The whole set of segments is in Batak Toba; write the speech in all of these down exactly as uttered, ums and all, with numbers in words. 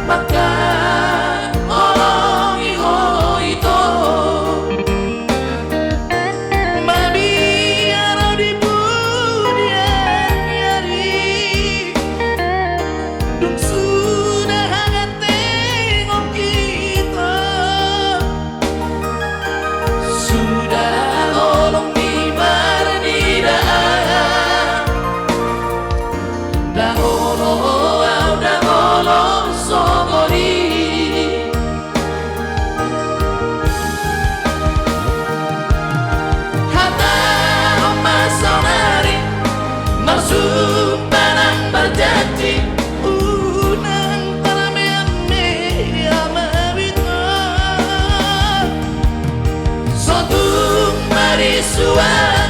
Mangkaholongi ho ito. Mabiar di pudian ni ari. Dung suda hangat tengon hita. Suda holong ni marnida aha. Ndang olo au, ndang olo songon i. Hatahon ma saonari, marsumba nang marjanji, unang parmeammea ma bito. So tung marisuan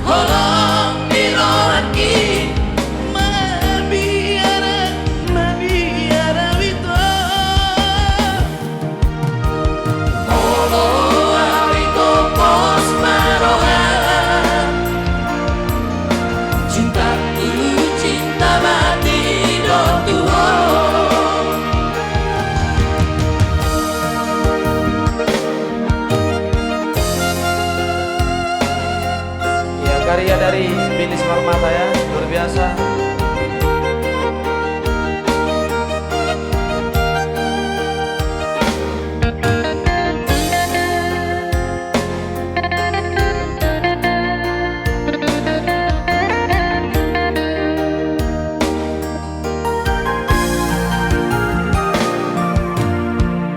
holong ni rohangki. Mabiar, mabiar au ito. Molo au ito pos ma roha, cintaku cinta mati do tu ho. Ya, karya dari Bini Simarmata ya, luar biasa.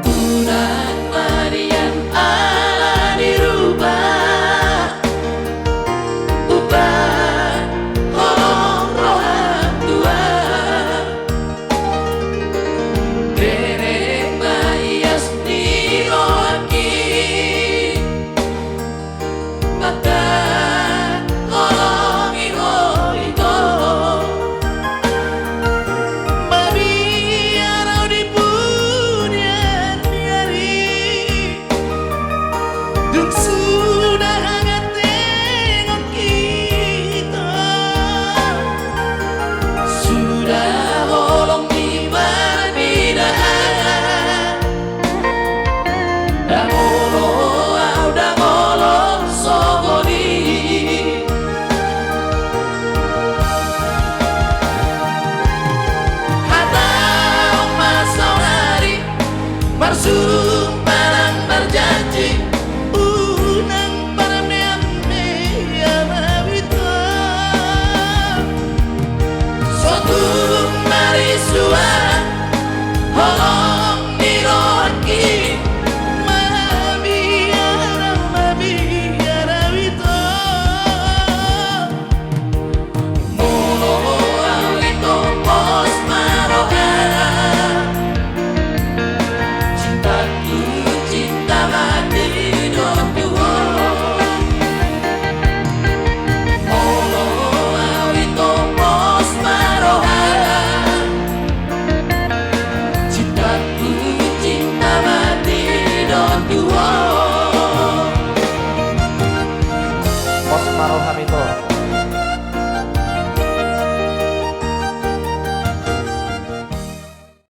Unang marian ala ni rupa, umbahen holong roha tua. Bereng ma ias ni rohangki. Mangkaholongi ho ito. Mabiar au di pudian ni ari. Dung suda hangat tengon hita. Suda holong ni marnida aha. Ndang olo au, ndang olo songon i. Hatahon ma saonari, marsumba nang marjanji, unang parmeammea ma bito. So tung marisuan holong ni rohangki. Mabiar, mabiar au ito. Molo au ito pos ma roha, cintaku cinta mati do tu ho. Molo au ito pos ma roha, cintaku cinta mati do tu ho. Pos ma roham ito.